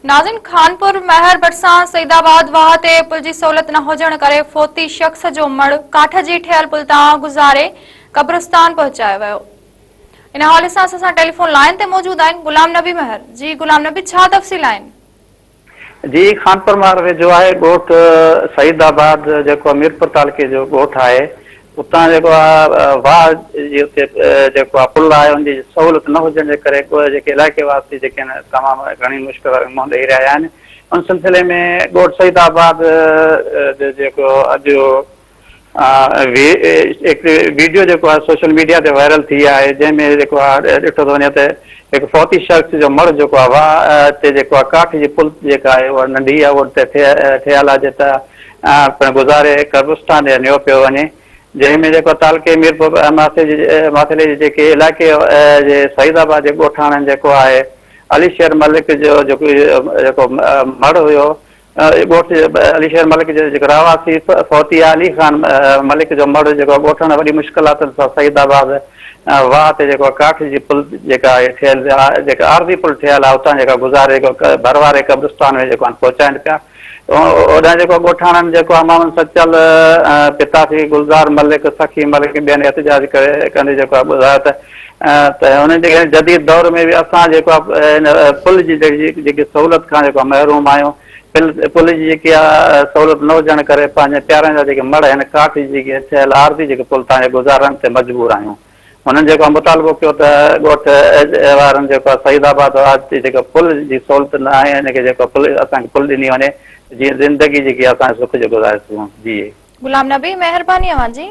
ناظرين خانپور مهر ڀرسان سعيد آباد واهه تي پل جي سهولت نه هجڻ ڪري فوتي شخص جو مڙهه ڪاٺ جي ٺهيل پل تان گذاري قبرستان پهچايو ويو. ان حوالي سان اسان سان ٽيليفون لائين تي موجود آهن غلام نبي مهر. جي غلام نبي ڇا تفصيل آهن؟ جي خانپور مهر ويجهو آهي ڳوٺ سعيد آباد جيڪو ميرپور تعلقي جو ڳوٺ آهي اتان جيڪو آ واهه جي اتي جيڪو آ پل آهي ان جي سهولت نه هجڻ جي ڪري جيڪي علائقي واسي جيڪي آهن تمام گهڻي مشڪل منهن ڏئي رهيا آهن ان سلسلي ۾ ڳوٺ سعيد آباد جو جيڪو اڄ هڪ ويڊيو جيڪو آهي سوشل ميڊيا تي وائرل ٿي آهي جنهن ۾ جيڪو آهي ڏٺو ٿو وڃي ته هڪ فوتي شخص جو مڙهه جيڪو آهي واهه تي جيڪو آهي ڪاٺ جي پل جيڪا آهي اها ننڍي آهي اها ٺهيل آهي جتان پڻ گذاري قبرستان ڏي نيو پيو وڃي جنهن ۾ جيڪو تعلقي ميرپور ماٿيلي جي جيڪي علائقي جي سعيد آباد جي ڳوٺاڻن جيڪو آهي علي شير ملڪ جو جيڪو جيڪو مڙهه هيو ڳوٺ علي شير ملڪ جو جيڪو رهواسي فوتي علي خان ملڪ جو مڙهه جيڪو ڳوٺاڻا وڏي مشڪلاتن سان سعيد آباد واهه تي جيڪو ڪاٺ جي پل جيڪا آهي ٺهيل جيڪا عارضي پل ٺهيل آهي اتان جيڪا گذاري جيڪو ڀر واري قبرستان ۾ جيڪو پهچائين پيا اوڏانهن جيڪو ڳوٺاڻن جيڪو امام سچل، پتافي، گلزار ملڪ، سخي ملڪ ۽ ٻين احتجاج ڪري ڪندي جيڪو آهي ٻڌايو ته ته هن جي جديد دور ۾ به اسان جيڪو آهي هن پل جي جيڪي سهولت کان جيڪو محروم آهيون پل پل جي جيڪي آهي سهولت نه هجڻ ڪري پنهنجي پيارن جا جيڪي مڙهه هن ڪاٺ جي جيڪي ٺهيل عارضي جيڪي پل تان گذارڻ تي مجبور آهيون. هنن جيڪو مطالبو ڪيو ته ڳوٺ وارن جيڪو سعيد آباد تي جيڪو پل جي سهولت نه آهي ان کي جيڪو پل اسان کي پل ڏني وڃي جيئن زندگي جيڪي اسان سک جو گذاري سگهون جي. غلام نبي مهرباني اوهان جي.